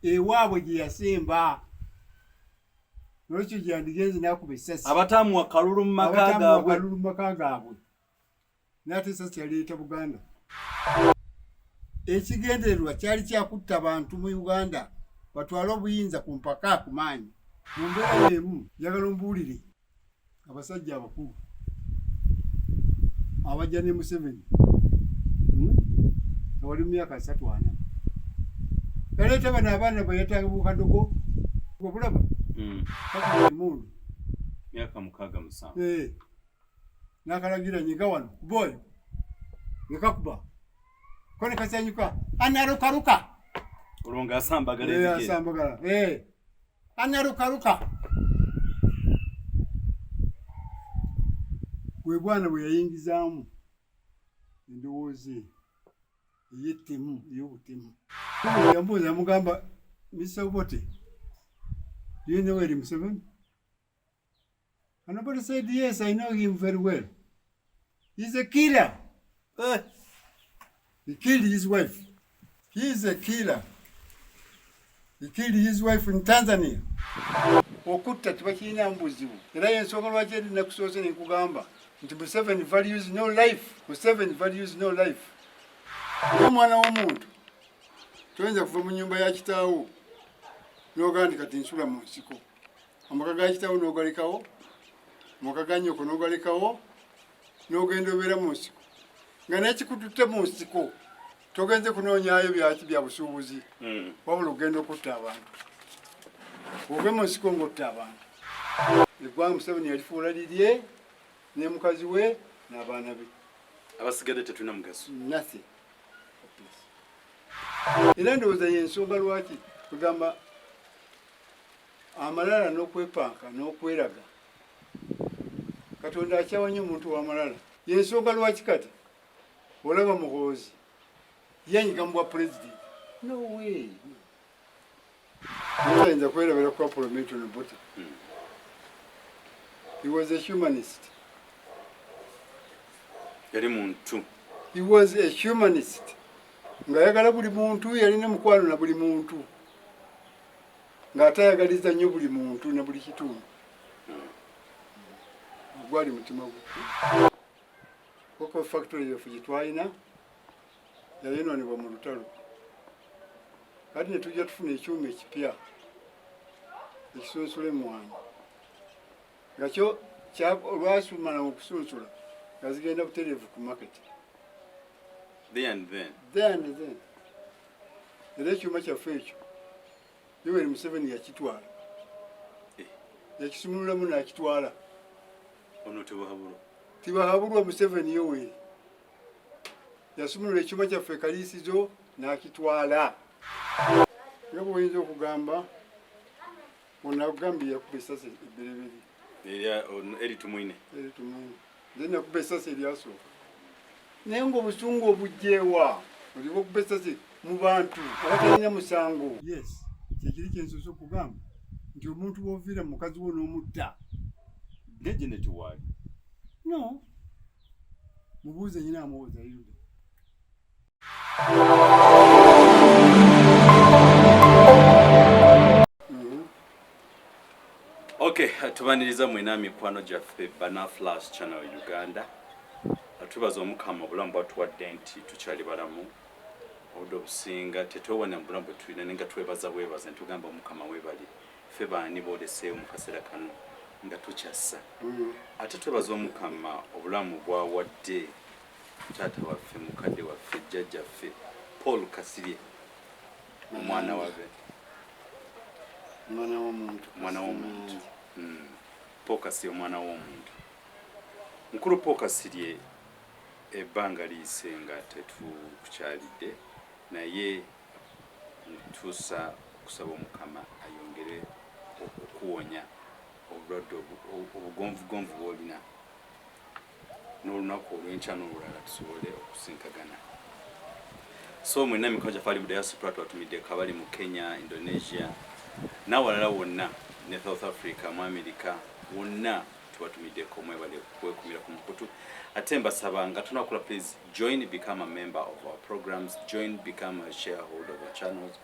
Ewaabwe gye yasemba, nolwekyo gyandigenze nakuba essasi. Abataamuwa kalulu mu maka gaabwe. Kalulu mu maka gaabwe, n'ate essasi yaleeta Buganda. Ekigendererwa kyali kyakutta bantu mu Uganda, batwale obuyinza ku mpaka, ku maanyi. Mu mbeera y'emu, njagala ombuulire, abasajja abakulu abajja ne Museveni, Nga wali mu myaka 34, yaleeta bano abaana bwe yatanga bukadogo obulaba kakuba emundu. Myaka 6, 7. Eh. Nakalagira, "Nyiga wano, kuba oyo." Nekakuba ko ne kasanyuka, analukaluka. Olwo ng'asambagala Eh, ebigere. Asambagala. Eh. Analukaluka bwe bwana bwe yayingizaamu endowooza eyo ey'ettemu, ey'obutemu. Yambuuza, yamugamba, "Mr. Obote, do you know Yoweri Museveni?" And Obote said, "Yes, I know him very well. He's a killer." Eh, He killed his wife. He is a killer. He killed his wife in Tanzania. Okutta tebakirinamu buzibu, era yensonga lwaki eri nakusoose ne nkugamba nti Museveni values no life. Museveni values no life. Naye omwana w'omuntu toyinza kuva mu nyumba ya kitaawo n'ogamba nti kati nsula mu nsiko. Amaka ga kitaawo n'ogalekawo, amaka ga nnyoko n'ogalekawo, n'ogenda obeera mu nsiko, nga n'ekikututte mu nsiko togenze kunoonyaayo byaki, bya busuubuzi, wabula ogenda okutta abantu. Ove mu nsiko ng'otta abantu. Eggwanga Museveni yalifuula lirye ne mukazi we n'abaana be. Abasigadde tetulina mugaso. Nothing. Era ndowooza yensonga lwaki kugamba amalala n'okwepanka n'okweraga. Katonda akyawa nnyo omuntu w'amalala. Yensonga lwaki kati olaba Muhoozi yenyiga mu bwa pulezidenti. No way. Tayinza kwerabira kuba Milton Obote. He was a humanist. Yali muntu. He was a humanist, ng'ayagala buli muntu, yalina mukwano na buli muntu, ng'ate ayagaliza nnyo buli muntu na buli kitundu. Gwali mutima gwe. Koko factory yaffe gye twalina yayonoonebwa mu lutalo. Kati ne tujja tufuna ekyuma ekipya ekisunsula emmwanyi, nga kyo olwasumala okusunsula nga zigenda butereevu ku market. There and then. There and then. Era ekyuma kyaffe ekyo Yoweri Museveni yakitwala. Eh. Yakisumululamu n'akitwala. Ono tebahabulwa. Tibahabulwa. Museveni Yoweri yasumulula ekyuma kyaffe Kaliisizo n'akitwala. Nga bw'oyinza okugamba, onagambye yakuba essasi ebbereberi. Erya ono Eri Tumwine. Eri Tumwine. Nze nakuba essasi eryasooka, naye ng'obusungu obugjeewa oliba okuba essasi mu bantu abatalina musango? Yes, kyekiri kyensoose okugamba nti omuntu bw'oviira mu mukazi wo n'omutta. Naye Janet waali. No, mubuuze nyina, amuwoza yuda. Okay, tubaniriza mwena mikwano gyaffe bana Flash Channel Uganda. Tubaza Omukama obulamu bwatuwadde nti tukyali balamu. Obudde obusinga tetwewana mu bulamu bwe tulina, naye nga twebaza bwebaza ntugamba, "Omukama webali, ffe baani booleseewo mu kaseera kano nga tukyassa?" Ate twebaza Omukama obulamu bwawadde taata waffe, mukadde waffe, jjajjaffe Paul Kasirye, omwana wabe. Omwana w'omuntu. Omwana w'omuntu. Paul Kasirye, omwana w'omuntu mukulu Paul Kasirye, ebbanga liyise nga tetukukyalidde, naye ntuusa okusaba Omukama ayongere okukuwonya obulwadde obugonvugonvu bw'olina, n'olunaku olw'enkya n'olulala tusobole okusinkagana. So mwenna emikono gyaffe ali mu diaspora twatumiddeko, abali mu Kenya, Indonesia n'awalala wonna, ne South Africa, mu America, wonna tubatumiddeko. Mwebale kwekumira ku mukutu. Ate mbasaba nga tunakola, please join, become a member of our programs, join, become a shareholder of our channels.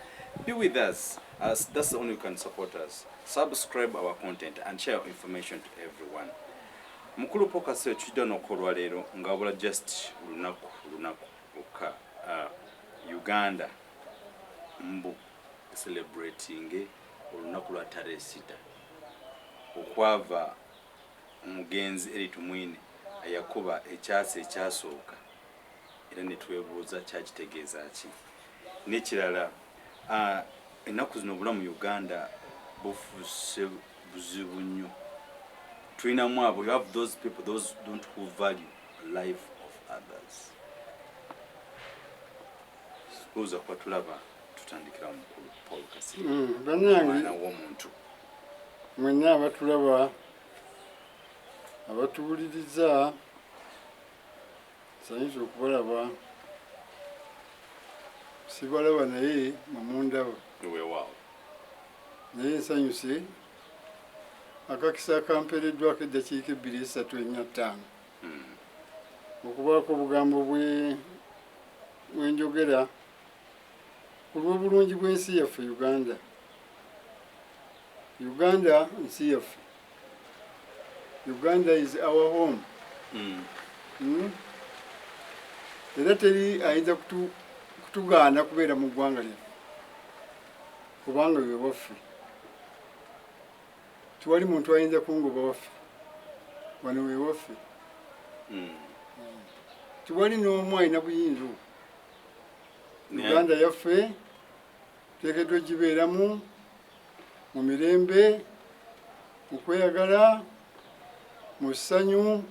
Be with us, as that's the only you can support us. Subscribe our content and share information to everyone. Mukulu Paul Kasirye, kijja n'okolwaleero nga wabula just lunaku lwokka Uganda mbu celebrating olunaku lwa tarehe 6 okwava omugenzi Elly Tumwine ayakuba ekyasa ekyasooka, era ne twebuuza kyakitegeeza ki. N'ekirala, ennaku zino obulamu Uganda bufuuse buzibu nnyo. Tulinamu abo, you have those people, those don't who value life of others. Buuza kuba tulaba tutandikira mukulu Paul Kasirye, Bannange, omwana w'omuntu. Mwenna abatulaba, abatuwuliriza, nsanyuse okubalaba. Sibalaba naye mumundaba. Weewaawo. Naye nsanyuse akakisa akampeereddwako eddakiika 2, 3, 4, 5 okubaako obugambo bwenjogera ku lw'obulungi bw'ensi yaffe Uganda. Uganda nsi yaffe. Uganda is our home. Era teri ayinza kutugaana kubeera mu ggwanga lyaffe, kubanga we waffe. Tewali muntu ayinza kungoba waffe, wano we waffe. Tewali n'omu alina buyinza obwo. Uganda yaffe, tuteekeddwa ogibeeramu mu mirembe, mu kweyagala, mu ssanyu,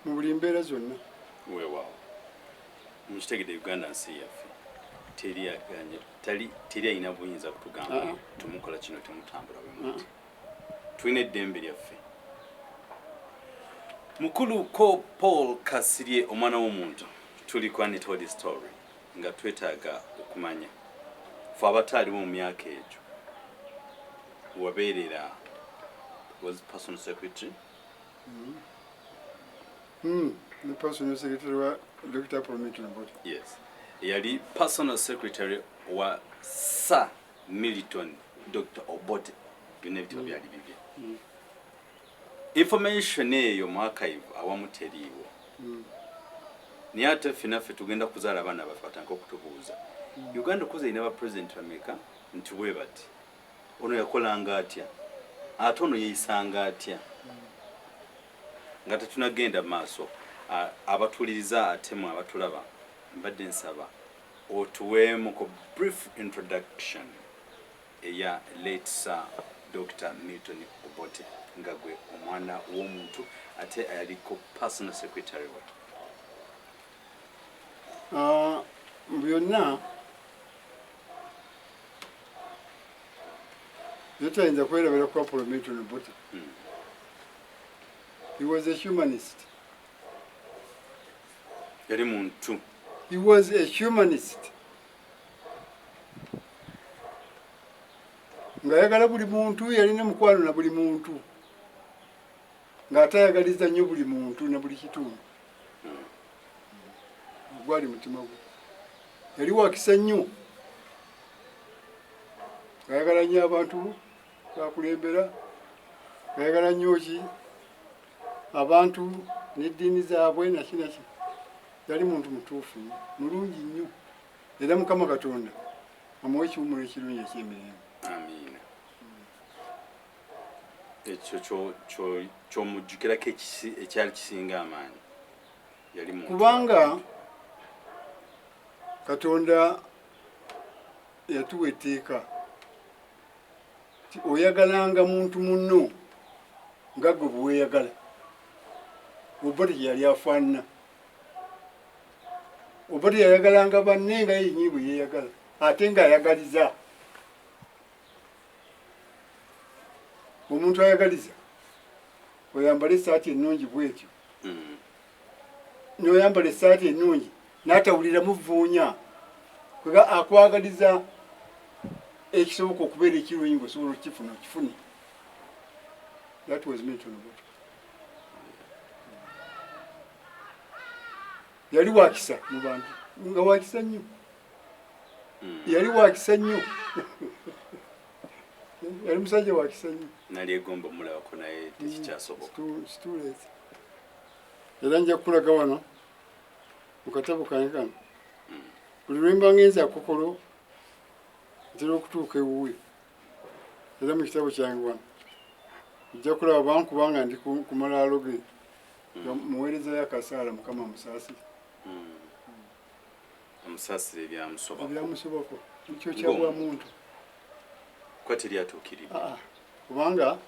mu buli mbeera zonna. Weewaawo, mukitegedde, Uganda nsi yaffe. Teri aganye, teri alina buyinza kutugamba tumukola kino, temutambula bwe muti. Tulina eddembe lyaffe. Mukulu ko Paul Kasirye, omwana w'omuntu, tuli ku Untold Story nga twetaaga okumanya fe abataaliwo mu myaka egyo wabeerera was personal secretary. Ne personal secretary wa Dr. Paul Milton Obote. Yes, yali personal secretary wa Sir Milton Dr. Obote. Byonna ebitabo byali bibye. Information eyo mu archive awamu teriiwo. Naye ate ffe naffe tugenda kuzaala abaana baffe batandika okutubuuza, Uganda koze erina ba president bameka, nti bwe bati, ono yakolanga atya, ate ono yeeyisanga atya? Nga tetunagenda maaso, abatuuliriza ate mwe abatulaba, mbadde nsaba otuweemuko brief introduction eya late Sir Dr. Milton Obote, nga gwe omwana w'omuntu ate ayaliko personal secretary we. Mu byonna byetayinza kwerabira kwa Paul Milton Obote, he was a humanist. Yali muntu. He was a humanist ng'ayagala buli muntu, yalina mukwano na buli muntu, ng'ate ayagaliza nnyo buli muntu na buli kitundu. Gwali mutima gwe. Yali wakisa nnyo, ng'ayagala nnyo abantu bakulembera, ng'ayagala nnyo ki abantu n'eddiini zaabwe naki naki. Yali muntu mutuufu nnyo, mulungi nnyo, era Mukama Katonda amuwe ekiwumulo ekirungi eky'emirembe. Amiina. Ekyo kyomujjukirako ekyali kisinga amaanyi, yali muntu. Kubanga Katonda yatuwa etteeka ti oyagalanga muntu munno nga gwe bweweeyagala. Obote yali afaanana, Obote yayagalanga banne nga yenyini bwe yeeyagala, ate ng'ayagaliza. Omuntu ayagaliza, oyambala essaati ennungi bwetyo, n'oyambala essaati ennungi n'atawuliramu vuunya, kwega akwagaliza ekisoboka okubeera ekirungi ng'osobola okukifuna, okifune. That was Milton Obote. Yali wakisa mu bantu, nga wakisa nnyo. Yali wakisa nnyo. Yali musajja wa kisa nnyo. Nalyegomba omulabako naye tekikyasoboka. Situleete. Era nja kukulaga wano mu katabo kange kano. Buli lwe mba ngenze akokolo ntera okutuuka ewuwe. Era mu kitabo kyange wano ojja kulaba bankuba nga ndi ku malaalo ge. Muweerezayo akasaala, Mukama amusaasire. Amusaasire ebyamusobako. Ebyamusobako. Nikyo kya bwa muntu. Kuba teri atuukiridde. Kubanga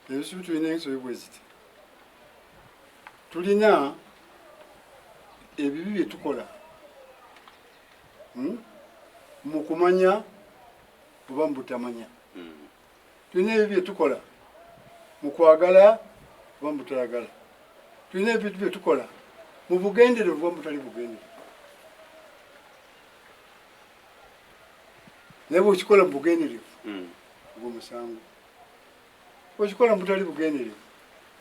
ebizibu tulina ensobi bwe ziti. Tulina ebibi bye tukola mu kumanya oba mu butamanya. Tulina ebibi bye tukola mu kwagala oba mu butayagala. Tulina ebintu bye tukola mu bugenderevu oba mu butali bugenderevu. Naye bw'okikola mu bugenderevu, ogwo musango. Bw'okikola mu butali bugenderevu,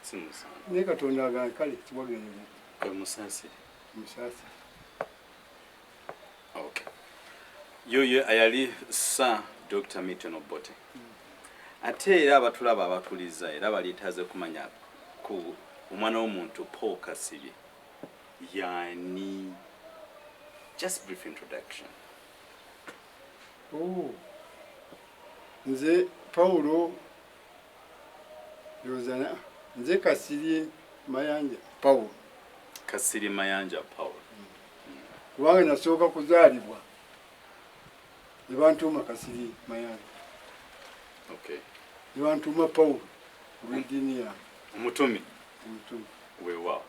si musango. Naye Katonda agamba kale tiwagenderera. Musaasire. Musaasire. Okay. Yoyo ayali Sir Dr. Milton Obote. Ate era abatulaba abatuliza era baliitaze kumanya ku omwana w'omuntu Paul Kasirye yani. Just brief introduction. Oh. Nze Paulo Yozana, nze Kasirye Mayanja Paulo. Kasirye Mayanja Paulo. Kubanga nasooka kuzaalibwa ne bantuuma Kasirye Mayanja. Okay. Ne bantuuma Paulo olw'eddiini yange. Omutume. Omutume. Weewaawo.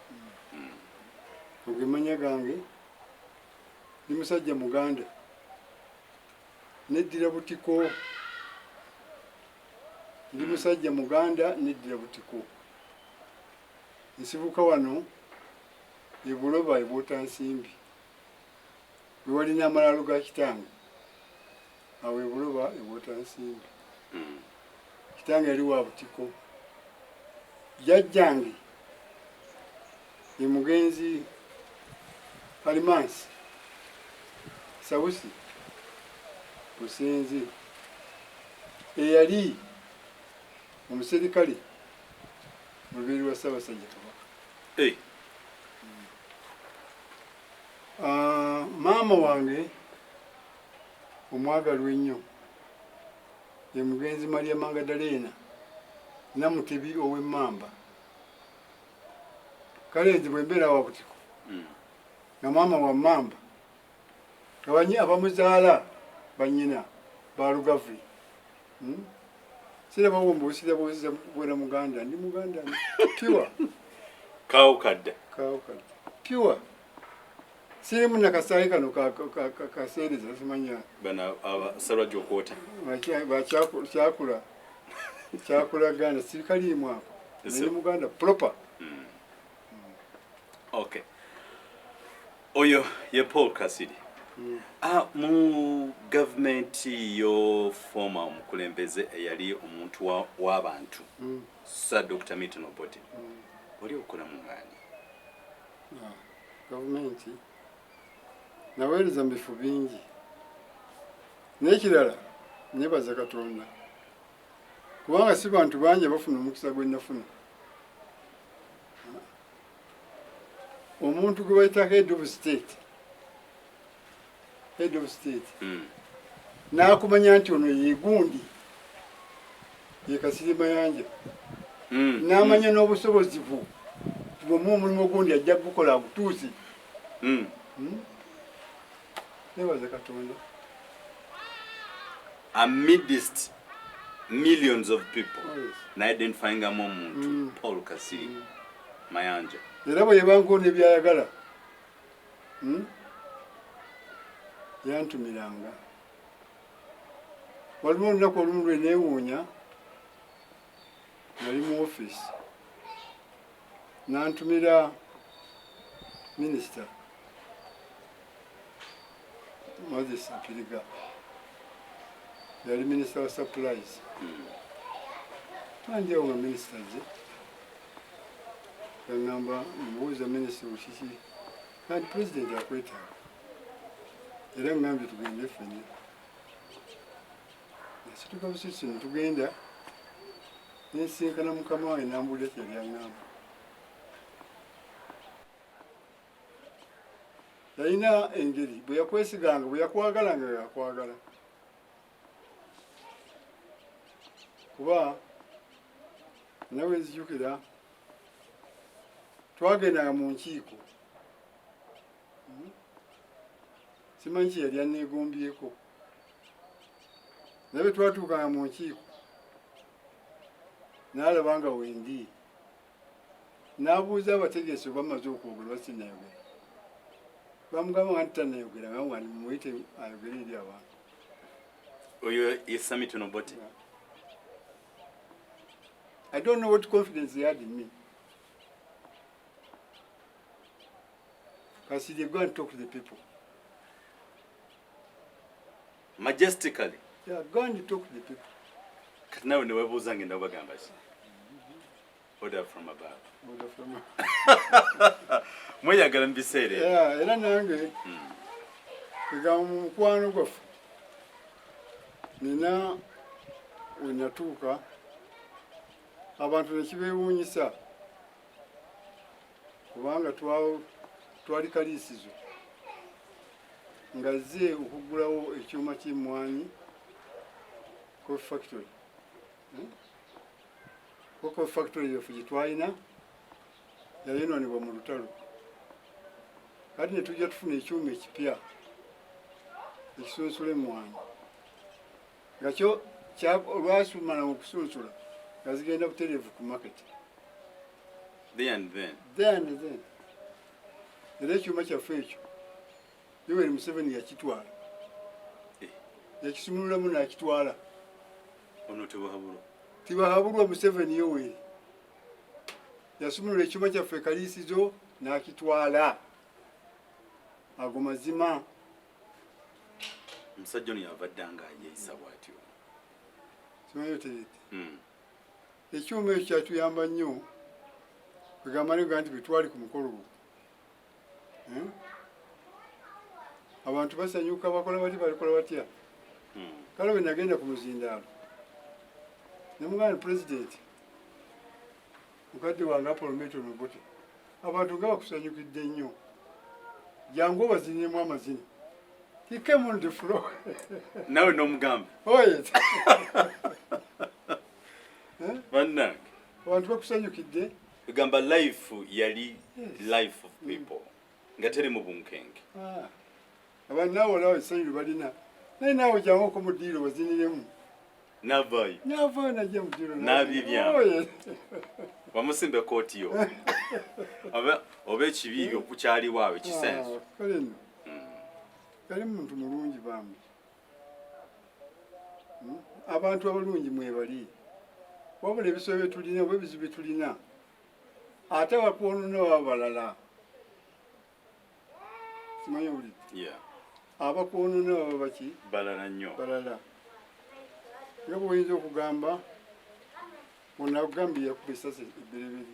Ago amannya gange, ndi musajja Muganda. Neddira Butiko. Ndi musajja Muganda neddira Butiko. Nsibuka wano e Buloba e Bwotansimbi. We walina amalaalo ga kitange. Awo e Buloba e Bwotansimbi. Kitange yali wa Butiko. Jjajjange ye mugenzi Alimansi Sausi Businzi eyali omuserikale mu lubiri lwa Ssaabasajja Kabaka. Hey. Maama wange omwagalwa ennyo ye mugenzi Maria Mangadalena Namutebi ow'Emmamba. Kale nze bwe mbeera wa Butiko nga maama wa Mmamba, abamuzaala bannyina ba Lugavi. Sirabawo mbuusira buusiza kubeera Muganda, ndi Muganda pure. Kawo kadda. Kawo kadda. Pure. Sirimu nakasaayi kano kaseereza simanya. Bano abasalwajja okwota. Kyakula Ganda, sirikaliimu ako. Ndi Muganda proper. Okay. Oyo ye Paul Kasirye. Mu gavumenti yo former omukulembeze eyali omuntu w'abantu Sir Dr. Milton Obote. Oli okola mu ngani? Gavumenti naweereza mu bifo bingi. N'ekirala nebaza Katonda kubanga si bantu bangi abafuna omukisa gwe nafuna. Omuntu gwe bayita head of state, head of state n'akumanya nti ono ye gundi ye Kasirye Mayanja, n'amanya n'obusobozi bwo bw'omuwa omulimu ogundi ajja kugukola agutuuse. Nebaza Katonda. Amidst millions of people, Oh, yes. na-identifyingamu omuntu Paul Kasirye Mayanja. Era bwe yebanko n'ebyayagala, yantumiranga. Waliwo olunaku olumu lwe neewuunya, nali mu ofiisi, n'antumira minisita Moses Abiriga, yali minisita wa supplies. Nanjewo nga minisita azze, yaŋŋamba mbuuza minisita okiki, kandi pulezidenti akwetaaga, era ŋŋambye tugende ffenna. Nasituka busisi netugenda nensinkana mukama wange nambuulira kyeyali aŋŋamba. Yalina engeri bwe yakwesiganga, bwe yakwagalanga nga akwagala. Kuba nawe nzijukira twagendanga mu nkiiko. Simanyi kye yali anneegombyeko. Naye bwe twatuukanga mu nkiiko n'alaba nga wendi n'abuuza abategeesi oba bamaze okwogera oba sinnayogera. Bamugamba nga nti tannayogera nga nga muyite ayogere eri abantu. Oyo ye Samito Obote. I don't know what confidence he had in me. Kasirye, go and talk to the people. Majestically. Yeah, go and talk to the people. Kati nawe ne weebuuza ngenda kubagamba ki? Order from above. Order from above. Mweyagala mu biseera ebyo. Yeah, era nange kwegamba mu mukwano gwaffe nina we natuuka abantu ne kibeewuunyisa kubanga twali kaliisizo nga zze okuggulawo ekyuma ky'emmwanyi Coffee Factory. Coffee Factory yaffe gye twalina yayonoonebwa mu lutalo, kati ne tujja tufuna ekyuma ekipya ekisunsula emmwanyi nga kyo olwasumala okusunsula nga zigenda butereevu ku market. There and then. There and then. Era ekyuma kyaffe ekyo Yoweri Museveni yakitwala. Yakisumululamu n'akitwala. Ono Tibuhaburwa. Tibuhaburwa Museveni Yoweri yasumulula ekyuma kyaffe Kaliisizo n'akitwala. Ago mazima. Omusajja ono yava dda nga yeeyisa bw'atyo. Simanyi oteredde. Ekyuma ekyo kyatuyamba nnyo, kwegamba ne nti bwe twali ku mukolo ogwo. Abantu basanyuka, bakola bati, balikola batya. Kale bwe nagenda ku muzindaalo ne mugamba nti pulezidenti mukadde wange Apollo Milton Obote, abantu nga bakusanyukidde nnyo, jangu obaziniremu amazina. He came on the floor. Nawe n'omugamba. Oh, yes. Bannange. Abantu bakusanyukidde. Gamba life yali life of people nga teri mu bunkenke. Abantu naawe olaba essanyu lye balina, naye naawe jangu oko mu ddiiro baziniremu. Navaayo. Navaayo najja mu ddiiro. N'abibyamu. Oh, yes. Wamusimba ekkooti yo oba ekibiibi okukyaliwo awo ekisenso. Kale nno yali muntu mulungi bambi. Abantu abalungi mwebali, wabula ebisolo bye tulina oba ebizibu bye tulina ate abakwonona baba balala. Simanyi owulidde? Abakwonona baba baki? Balala nnyo. Balala. Nga bw'oyinza okugamba onakugambye yakuba essasi ebbereberi.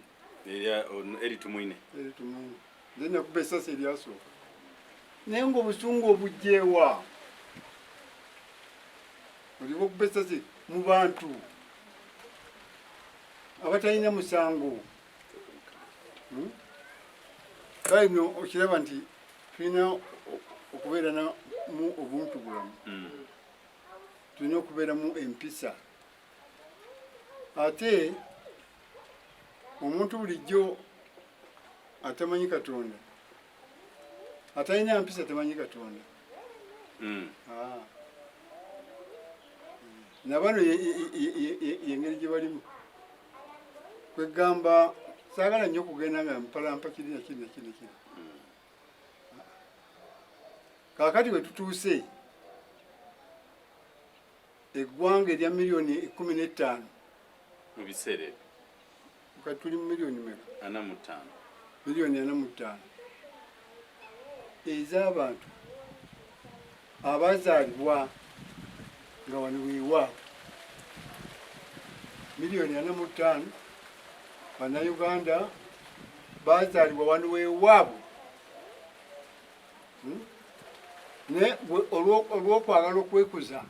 Eri Tumwine. Eri Tumwine. Nze nakuba essasi eryasooka. Naye ng'obusungu obugyewa. Oliba okuba essasi mu bantu abatalina musango. Kale nno okiraba nti tulina okubeera mu obuntu bulamu. Tulina okubeeramu empisa. Ate omuntu bulijjo atamanyi Katonda, atalina mpisa tamanyi Katonda. Nabano yengeri gye balimu. Kwegamba saagala nnyo kugenda nga mpalampa kiri na kiri na kiri na kiri. Kaakati bwe tutuuse eggwanga erya miliyoni 15 mu biseera ebyo kati tuli mu miliyoni meka? 45. Miliyoni 45 ez'abantu abazaalibwa nga wano weewaabwe. Miliyoni 45 Bannayuganda bazaalibwa wano weewaabwe. Naye olw'okwagala okwekuza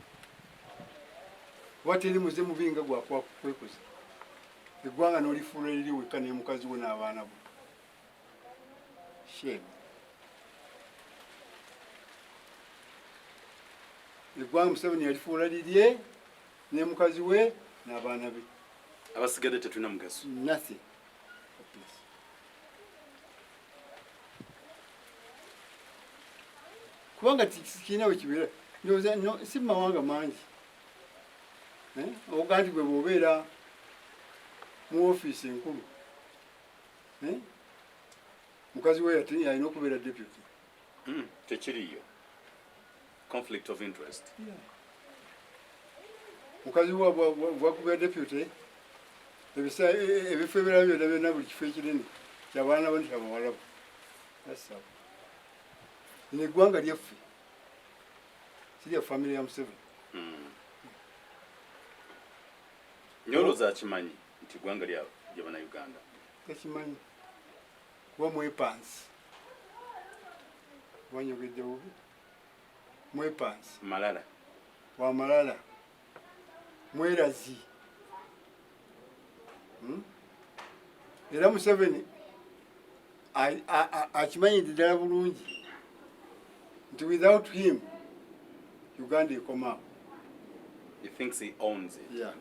Kuba teri muze mubi nga gwakwekuza eggwanga n'olifuula eriri wekka ne mukazi wo n'abaana bo. Shame. Eggwanga Museveni yalifuula lirye ne mukazi we n'abaana be. Abasigadde tetulina mugaso. Nothing. Kubanga kirina we kibeera, ndowooza no, si mu mawanga mangi. Eh? Oga nti gwe bw'obeera mu ofiisi enkulu, eh? Mukazi we yalina okubeera deputy. Tekiriyo conflict of interest. Yeah. Mukazi we bwakubeera deputy, ebifo ebirala byonna byonna, buli kifo ekinene kyabaana bo nti abawala bo. Lino eggwanga lyaffe, si lya family ya Museveni. Nyolooza akimanyi nti ggwanga lya bannayuganda. Takimanyi kuba mwepansi, wanyogedde bubi, mwepansi. Malala. Wamalala, mwerazi. Era Museveni akimanyi nti ddala bulungi nti without him Uganda ekomaawo. He thinks he owns it. Yeah.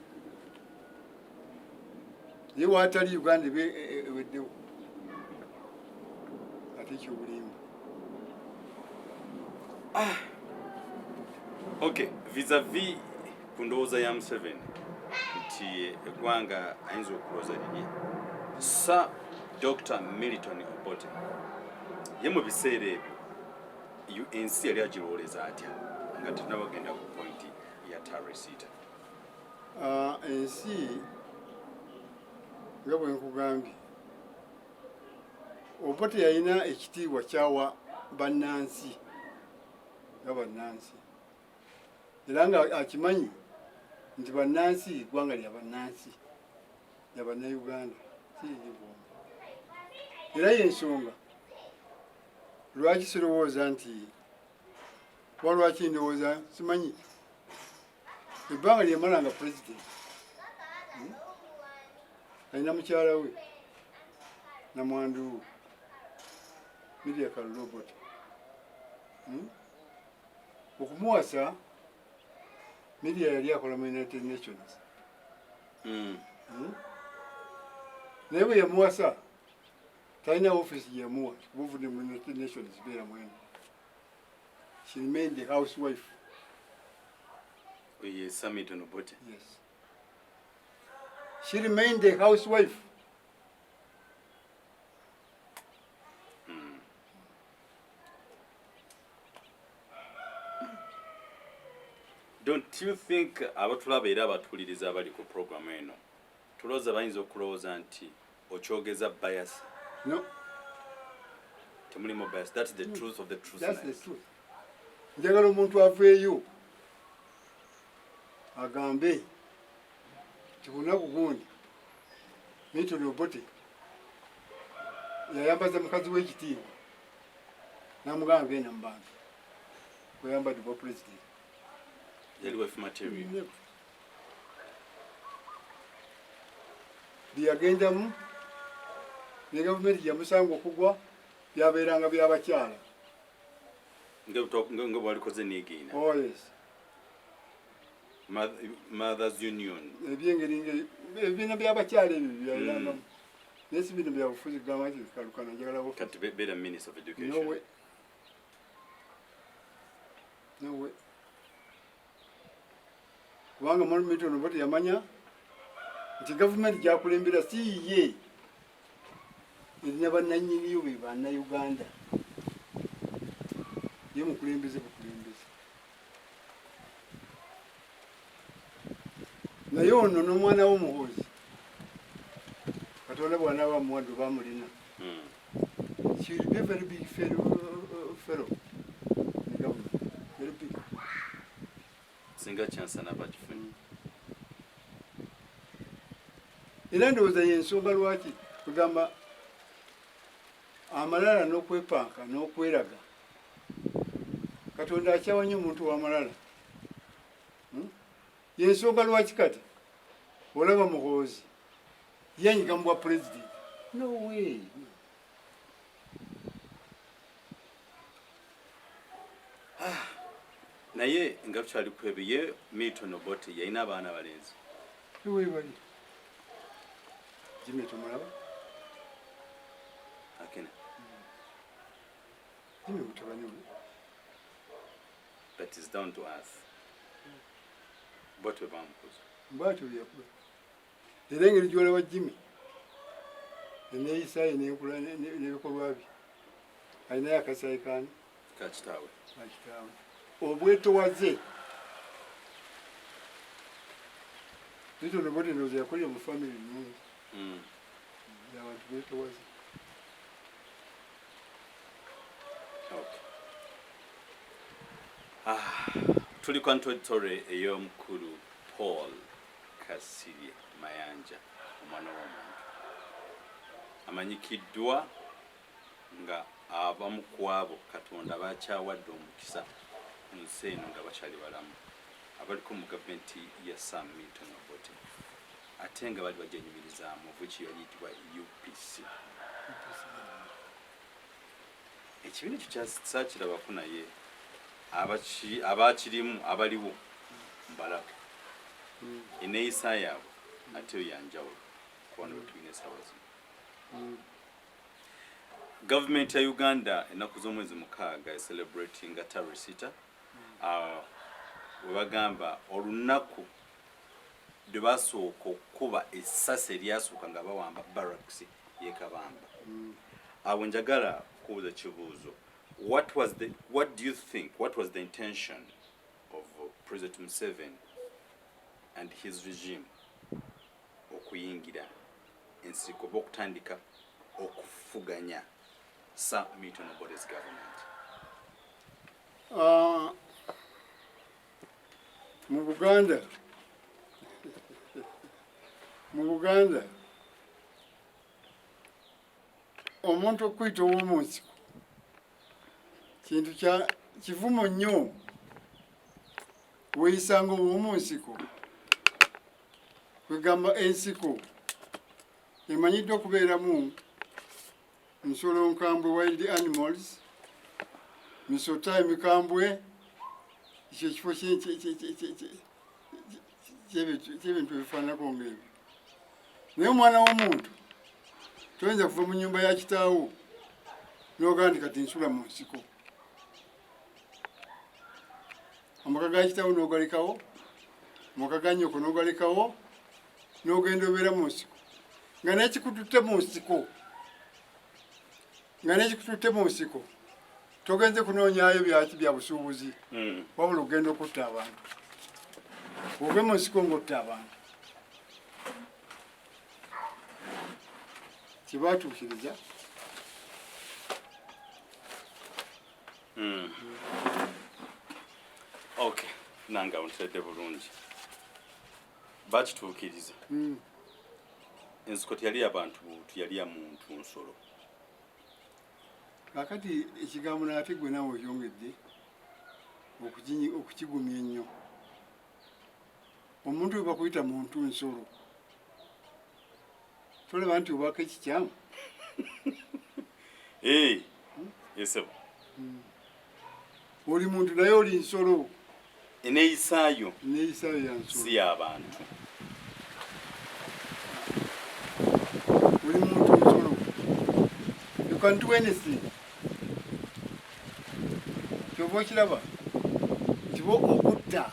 Naye waatali Uganda ebe eweddewo ate ekyobulimba. Okay, vis-a-vis ku ndowooza ya Museveni nti eggwanga ayinza okulowooza lirye, Sir Dr Milton Obote ye mu biseera ebyo ensi yali agirowooleza atya, nga tetunabagenda ku point ya taresita? Ah, ensi nga bwe nkugambye, Obote yalina ekitiibwa kyawa bannansi nga bannansi, era nga akimanyi nti bannansi, eggwanga lya bannansi, lya Bannayuganda, si liri bwombi. Era yensonga lwaki sirowooza nti kuba lwaki ndowooza simanyi ebbanga lyemala nga president, Alina mukyala we namwandu we Miria Kalule Obote. Okumuwasa, Miria yali akola mu United Nations. Naye bwe yamuwasa talina office gyeyamuwa, buvudde mu United Nations, beera mwene. She remained the housewife. Ye Sir Milton Obote? Yes, she remained a housewife. Don't you think abatulaba era abatuwuliriza abali ku programu eno tulowooza bayinza okulowooza nti okyogeza bias? No. Temulimu bias, that's the truth of the truth. That's the truth. Njagala omuntu aveeyo agambe nti bunaku gundi Milton Obote yayambaza mukazi w'ekitiibwa n'amugamba genda mu bantu kweyambadde bwa president. Yali wife material? Never. Byeyagendamu ne gavumenti gyeyamusanga okugwa byabeeranga byabakyala. Nga bwalikoze neegeina. Oh yes. Mothers Union. Ebyengeri ebibiina byabakyala ebyo byabeerangamu, naye si bino byabufuzi kugamba nti kalukana njagala bufuzi. Kati beera minister of education. No way. No way. Kubanga Milton Obote yamanya nti gavumenti gyakulembera si yiye, erina bannannyiniyo be Bannayuganda, ye mukulembeze bukulembeze. Naye ono n'omwana w'omuhoozi, Katonda bw'anaaba amuwadde oba amulina, she will be a very big fellow in government, very big. Singa kyansana bakifunye. Era ndowooza yensonga lwaki kugamba amalala n'okwepanka n'okweraga. Katonda akyawa nnyo omuntu w'amalala. Yensonga lwaki kati olaba Muhoozi yenyiga mu bwa pulezidenti? No way. Ah, naye nga tukyali ku ebyo, ye Milton Obote yalina abaana balenzi? Webali. Jimmy tomulaba? Akena. Jimmy mutabani we. That is down to earth. Bwatyo bamukuza. Bwatyo byeyakuba. Era engeri gyolaba Jimmy eneeyisaye nenkula n'ebikolwa bye, alinayo akasayi kaani? Ka kitaawe. Ka kitaawe. Obwetowaze. Milton Obote ndowooza yakolera mu famire nnungi. Abantu beetowaze. Okay. Ah, tuli ku Untold Story ey'omukulu Paul Kasirye Mayanja, omwana w'omuntu amanyikiddwa nga abamu ku abo Katonda bakyawadde omukisa ku nsi eno nga bakyali balamu, abaliko mu gavumenti ya Sir Milton Obote, ate nga bali bagyenyumirizaamu which yali yitibwa UPC. Ekibiina ekyo saakirabako, naye abakirimu abaliwo mbalaba, eneeyisa yaabwe ate yo yanjawulo kubano bwe tulina essaawa zino. Gavumenti ya Uganda ennaku z'omwezi 6 ecelebratinga tarehe 6, we bagamba olunaku lwe basooka okukuba essasi eryasooka nga bawamba barracks y'e Kabamba. Awo njagala kubuuza kibuuzo: what do you think, what was the intention of President Museveni and his regime okuyingira ensiko oba okutandika okufuganya Sir Milton Obote's government? Ah, mu Buganda omuntu okuyita ow'omu nsiko kintu kya kivumo nnyo. Weeyisanga ow'omu nsiko, kwegamba ensiko emanyiddwa okubeeramu nsolo nkambwe, wild animals, misota emikambwe. Ekyo ekifo ky'ebintu ebifaananako ngaebyo. Naye omwana w'omuntu toyinza kuva mu nyumba ya kitaawo n'ogamba nti kati nsula mu nsiko. Amaka ga kitaawo n'ogalekawo, amaka ga nnyoko n'ogalekawo, n'ogenda obeera mu nsiko, nga n'ekikututte mu nsiko togenze kunoonyayo byaki bya busuubuzi, wabula ogenda okutta abantu. Ove mu nsiko ng'otta abantu, kyebaatuukiriza. Okay, nange awo nteredde bulungi. Bakituukiriza. Ensiko teyali yabantu buntu, yali ya muntu nsolo. Kakati ekigambo naate gwe naawe oyongedde okukigumya ennyo. Omuntu bwe bakuyita muntu nsolo, tolaba nti obako ekikyamu? Ee, esebo. Oli muntu naye oli nsolo. Eneeyisaayo Neeyisaayo ya nsolo. Si y'abantu. Oli muntu nsolo, you can do anything. Kyova okiraba nti bo okutta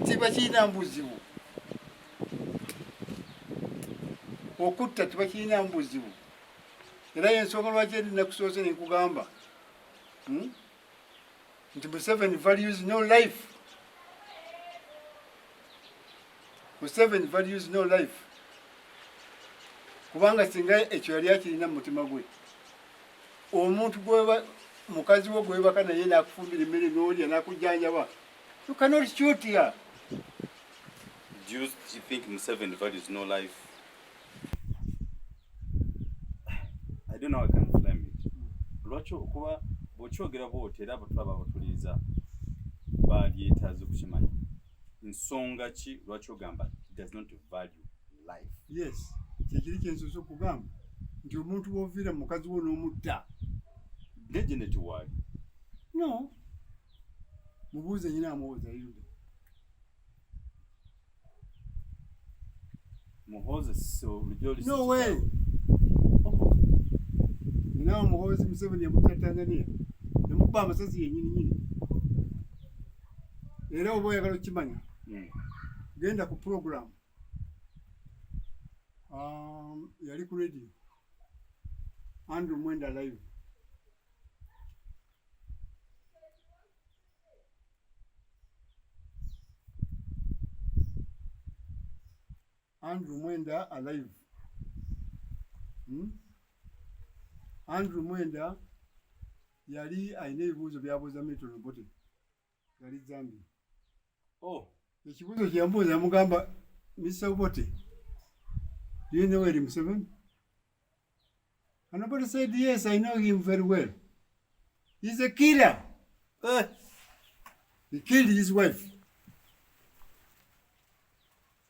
tibakirina buzibu, okutta tibakirina buzibu. Era yensonga lwaki eri nakusoose nenkugamba, Nti Museveni values no life. Museveni values no life, kubanga singa ekyo yali akirina mu mutima gwe, omuntu gweba mukazi wo gwebaka naye nakufumbira emmere n'olya nakujjanjaba, you cannot shoot her. Do you think Museveni values no life? I don't know how I can frame it. Lwaki okuba bw'okyogera bw'oti, era abatulaba abatuliriza balyetaaze okukimanya. Nsonga ki lwaki ogamba does not value life? Yes, kyekiri kyensoose okugamba nti omuntu bwoviira mu mukazi wo n'omutta. Ne Janet waali? No, mubuuze nyina amuwoza yuda. Muhoozi so bulijjo No way. Oh. Nyina wa Muhoozi Museveni yamutta Tanzania, yamukuba amasasi yenyini nyini. Era oba oyagala okukimanya, genda ku program yali ku radio Andrew Mwenda live. Andrew Mwenda alive. Andrew Mwenda yali alina ebibuuzo byabuuza Milton Obote, yali Zambia. Oh. Ekibuuzo kye yamubuuza yamugamba, Mr. Obote, do you know Yoweri Museveni? And Obote said, yes, I know him very well. He's a killer. He killed his wife.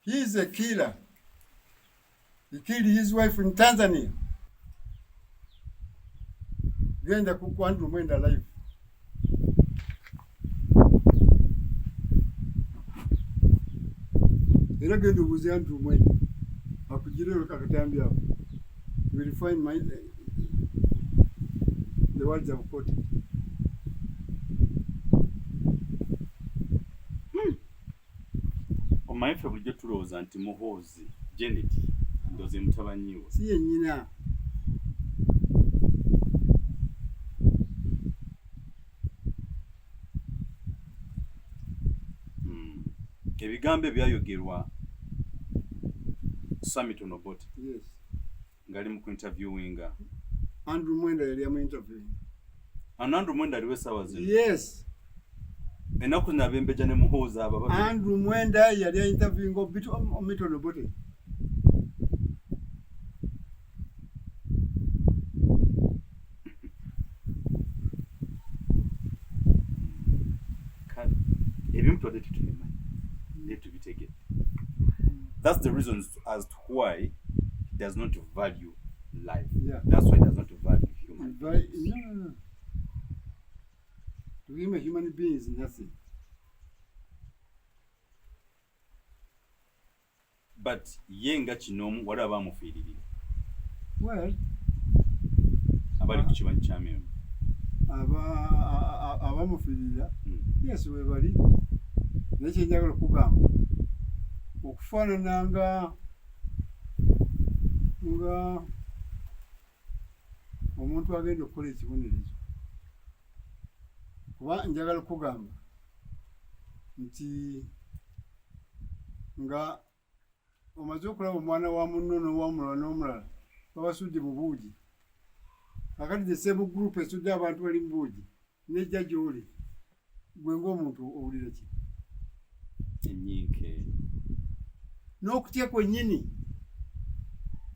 He is a killer. He killed his wife in Tanzania. Genda ku Andrew Mwenda live. Era genda obuuze Andrew Mwenda akugireyo akatambi ako. You will find the words I've quoted. Omanyi ffe bulijjo tulowooza nti Muhoozi Janet ndowooza ye mutabani we. Si ye nnyina. Ebigambo ebyayogerwa Samito Obote. Yes. Ngali mu interviewinga. Andrew Mwenda yali amu interviewing. Andrew Mwenda aliwo essaawa zino? Yes. Ennaku zino abembeja ne Muhoozi abo babiri. Andrew Mwenda yali interviewing Milton Obote. Kale ebimu tubadde tetubimanyi naye tubitegedde. That's the reason as to why he does not value life. Yeah. That's why he does not value human beings. No, no, no. To him, a human being is nothing. But ye nga kinomu wali abamufiiririra. Well, abali ku kibanyi kya Mengo. Abamufiirira, yes, we bali. Naye kye njagala okugamba, okufaanana nga omuntu agenda okukola ekibonerezo. Kuba njagala okugamba nti nga omaze okulaba omwana wa munno n'owamulala n'omulala babasudde mu buugi. Kakati the same group esudde abantu bali mu buugi nejja gy'oli, gwe ng'omuntu owulira ki? Ennyinke. N'okutya kwennyini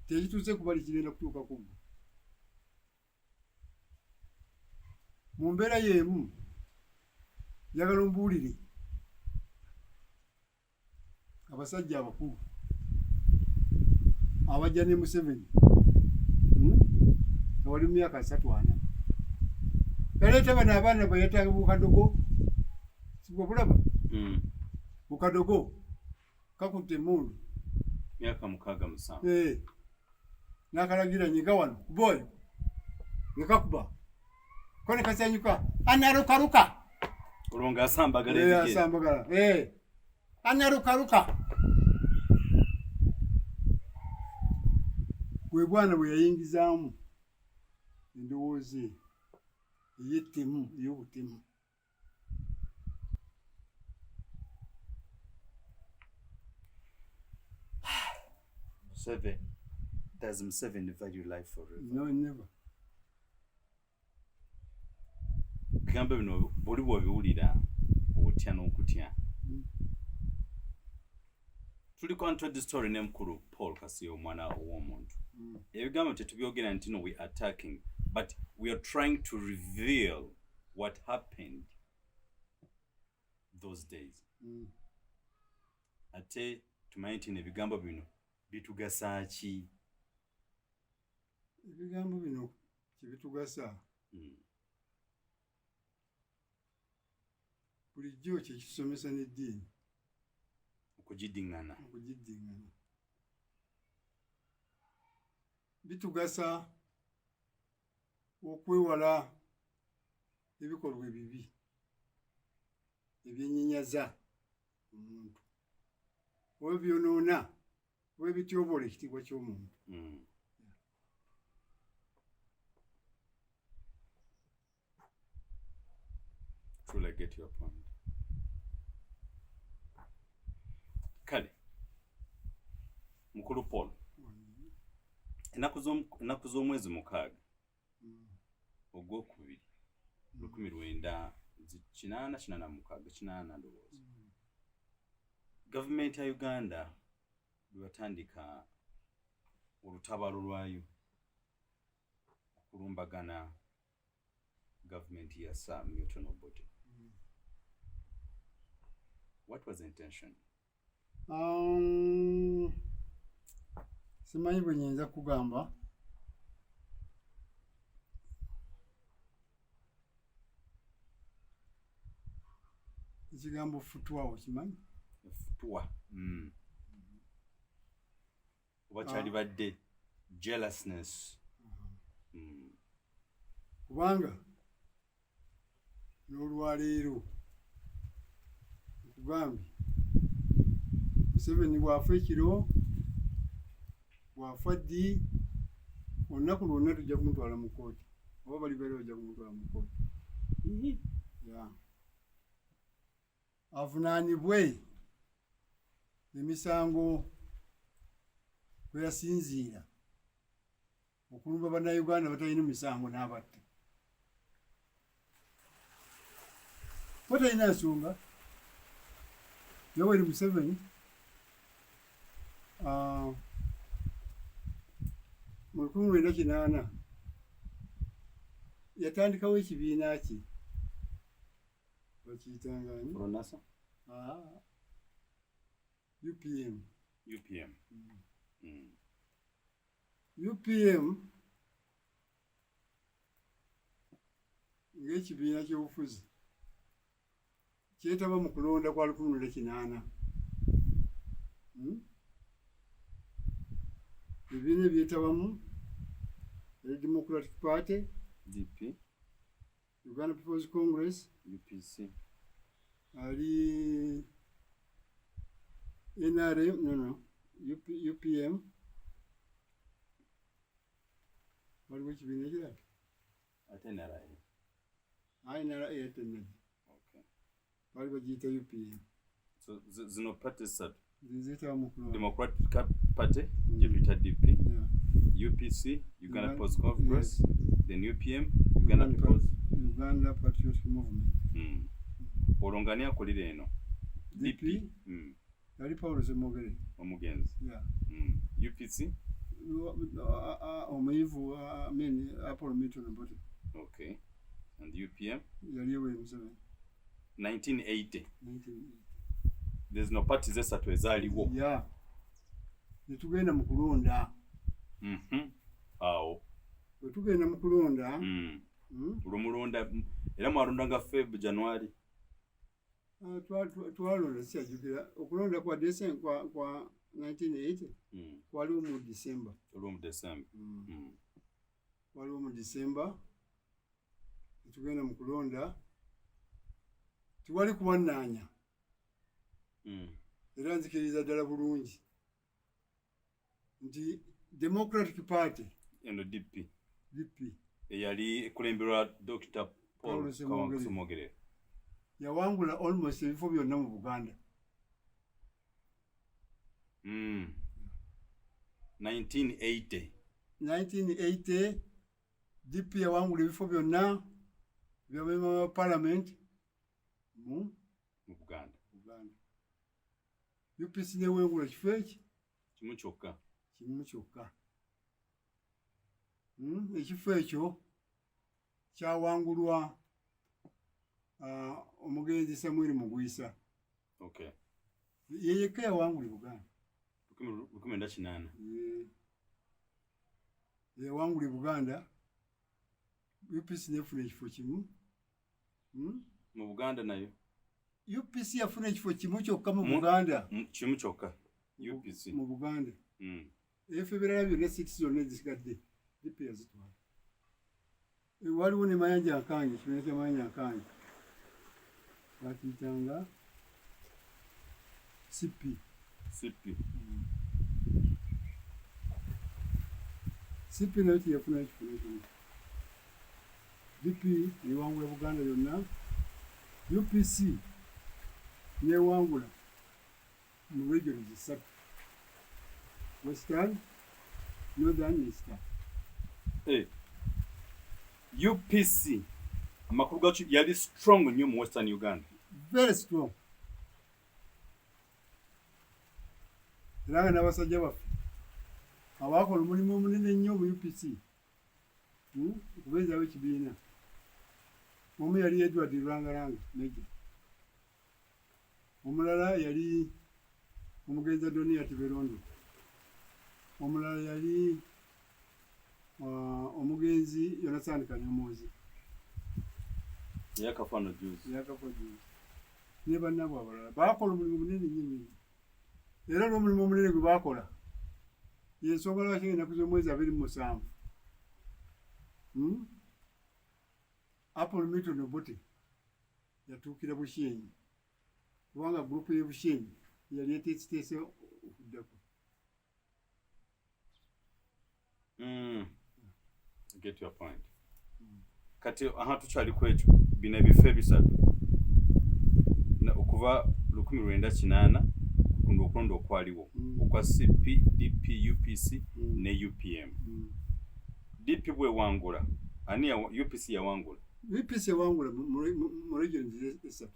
tekituuse kubali kigenda kutuuka ku ggwe. Mu mbeera y'emu njagala ombuulire abasajja abakulu abajja ne Museveni, nga bali mu myaka 34, yaleeta bano abaana bwe yatanga bukadogo, sibwe bulaba bukadogo kakutte emmundu myaka 6-7, n'akalagira nyiga wano kuba oyo ne kakuba ko ne kasanyuka anarukaruka olwo ng'asambagala ebigere. Asambagala. Anarukaruka bwe bwana bwe yayingizaamu endowooza eyo ey'ettemu, ey'obutemu. Museveni, does Museveni value life forever? No, never. Bigambo bino buli bw'obiwulira otya n'okutya. Tuli ku Untold Story ne mukulu Paul Kasiyo, omwana w'omuntu. Ebigambo tetubyogera nti no we are attacking, but we are trying to reveal what happened those days. Ate tumanye nti ebigambo bino bitugasa ki? Ebigambo bino kyebitugasa bulijjo kyekisomesa n'eddiini. Okugiddiŋŋana. Okugiddiŋŋana bitugasa okwewala ebikolwa ebibi ebyenyinyaza omuntu oba ebyonoona oba ebityoboola ekitiibwa ky'omuntu. Truly get your point. Kale mukulu Paul, ennaku z'omwezi 6 ogwokubiri 1986 8 ndowooza, gavumenti ya Uganda bwe batandika olutabaalo lwayo okulumbagana gavumenti ya Sir Milton Obote. What was the intention? Simanyi bwe nyinza kugamba, ekigambo futwa okimanyi? Futwa. Oba kyalibadde jealousness. Kubanga n'olwaleero nkugambye, Museveni bw'afa ekiro, bw'afa ddi, olunaku lwonna tujja kumutwala mu kkooti, oba bali bali bajja kumutwala mu kkooti avunaanibwe emisango kwe yasinziira okulumba Bannayuganda batalina misango n'abatta. Batalina nsonga. Yoweri Museveni mu 1980 yatandikawo ekibiina kye bakiyitanga ani? Fronasa? UPM. UPM. UPM ng'ekibiina ky'obufuzi kyetaba mu kulonda kwa 1980. Ebibiina ebyetabamu eri Democratic Party, DP, Uganda People's Congress, UPC, ali NRM, no, UP, UPM, waliwo ekibiina ekirala. Ate NRA. NRA tenajja. Bali bagiyita UPM. So zino party ssatu. Ziyitaba mu kulonda. Democratic Party gye tuyita DP, UPC, Uganda People's Congress, then UPM, Uganda People's Uganda Patriotic Movement. Olwo nga ani akulira eno? DP. Yali Paulo Ssemogerere. Omugenzi. Yeah. UPC? Omuyivu, I mean, Apollo Milton Obote. Okay. And UPM? Yali Yoweri Museveni. 1980. 1980. There's no parties esatu ezaaliwo. Yeah. Ne tugenda mu kulonda. Awo. Bwe tugenda mu kulonda, Olwo mulonda era mwalonda nga Feb, January. Ah, twalonda, sikyajjukira okulonda kwa December kwa 1980 kwaliwo mu December. Olwo mu December. Waliwo mu December, netugenda mu kulonda, tiwali kuwannaanya. Era nzikiriza ddala bulungi nti Democratic Party, Eno DP. DP, Eyali ekulemberwa Dr. Paul Paul Ssemogerere. Ssemogerere. Yawangula almost ebifo byonna mu Buganda. 1980. 1980 DP yawangula ebifo byonna byabamemba ba parliament mu mu Buganda. Buganda. UPC newengula kifo eki kimu kyokka. Kimu kyokka. Ekifo ekyo kyawangulwa omugenzi Samuel Mugwisa. Yeyekka yawangula e Buganda. 1980. Yawangula e Buganda, UPC nefuna ekifo kimu. Mu Buganda nayo? UPC yafuna ekifo kimu kyokka mu Buganda. Kimu kyokka UPC mu Buganda. Ebifo ebirala byonna, seats zonna ezisigadde, DP yazitwala. Waliwo ne Mayanja Nkangi, ekibiina kya Mayanja Nkangi bakiyitanga CP. CP. CP nayo teyafunayo kifo nekimu. DP newangula Buganda yonna, UPC newangula mu regions ssatu, Western, Northern, Eastern. UPC amakulu gakyo yali strong nnyo mu Western Uganda. Very strong, era nga n'abasajja baffe abakola omulimu omunene ennyo mu UPC, okubeezaawo ekibiina, omu yali Edward Rurangaranga Major, omulala yali omugenzi Adonia Tiberondo, omulala yali omugenzi Yonathan Kanyomozi. Yakafa no juzi. Yakafa juzi, ne bannabwe abalala bakola omulimu munene nnyo nnyo. Era olw'omulimu omunene gwe bakola, yensonga lwaki ennaku z'omwezi 27, Apollo Milton Obote yatuukira Bushenyi, kubanga group y'e Bushenyi yali eteesiteese okuddako. Get your point. Kati aha, tukyali ku ekyo, bino ebifo ebisatu okuva 1980 kuno okulonda okwaliwo okwa CP, DP, UPC ne UPM. DP bwewangula, ani UPC yawangula? UPC ewangula mu regions esatu.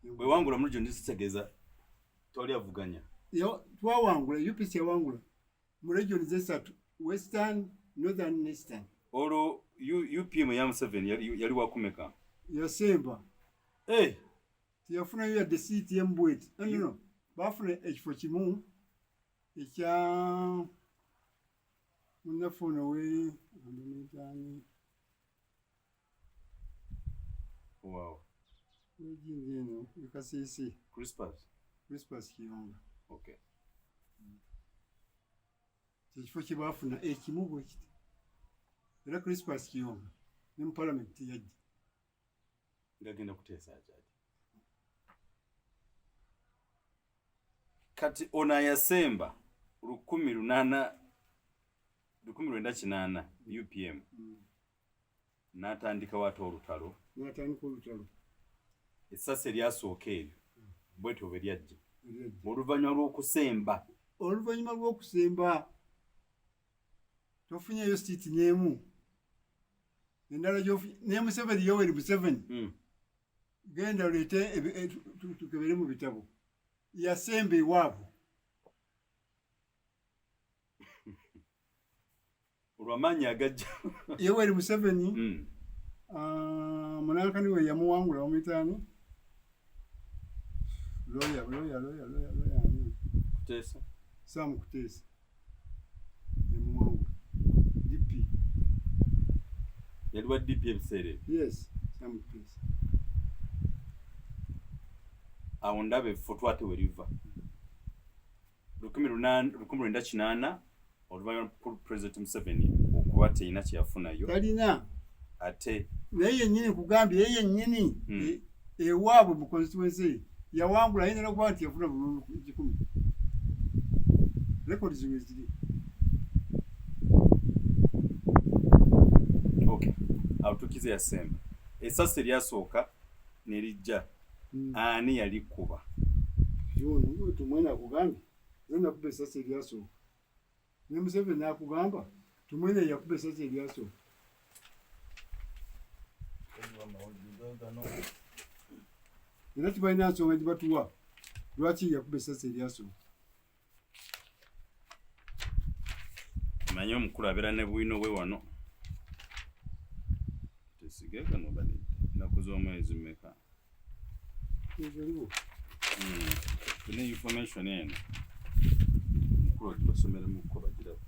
Bwewangula mu region, kitegeeza twali avuganya. Twawangula, UPC yawangula mu regions esatu, Western, Northern ne Eastern. Olwo UPM ya Museveni yali wakumeka? Yasemba. Hey! Teyafunayo yadde siiti emu bweti. No, no, no. Bafuna ekifo kimu ekya munnaffe ono we andonetani. Wejinja eno ekasiisi. Crispus. Crispus Kiyonga. Ekifo kye baafuna ekimu bwe kiti, era Crispus Kiyonga ne mu palamenti teyajja. Ngagenda kuteesa akyali. Kati ono ayasemba 1980 UPM n'atandikawo ate olutalo. N'atandika olutalo. Essasi eryasooka eryo bwetyo bwe lyajja oluvannyuma lw'okusemba. Oluvannyuma lw'okusemba, tofunyeyo siiti n'emu endala gy'ofunye ne Museveni, Yoweri Museveni. Genda oleete tukebere mu bitabo, yasemba ewaabwe. Olw'amaanyi agajja. Yoweri Museveni, munankani we yamuwangula bamuyitaani, lawyer, lawyer, lawyer, lawyer, lawyer ani? Kuteesa. Sam Kuteesa yamuwangula, DP. Yali wa DP ebiseera ebyo? Yes, Sam Kuteesa. Awo ndaba effutu ate we liva 1980, oluvannyuma lwa President Museveni okuba terina kyeyafunayo. Talina. Ate Naye yennyini, kugambye, ye yennyini ewaabwe mu constituency yawangula, ayinza nokuba nti yafuna bululu 1,000, records we ziri. Okay, awo tukize yasemba, essasi eryasooka ne lijja. Ani yalikuba? Yono Tumwine akugambye, nze nakuba essasi eryasooka, ne Museveni nakugamba Tumwine yakuba essasi eryasooka. Era tibalina nsonga gibatuwa lwaki yakuba essasi eryasooka. Manyi omukulu abeera ne bwino bwe wano, tesige gano bali ennaku z'omwezi mmeka? Ezaliwo. Tulina information eno mukulu agibasomeremuko bagiraba.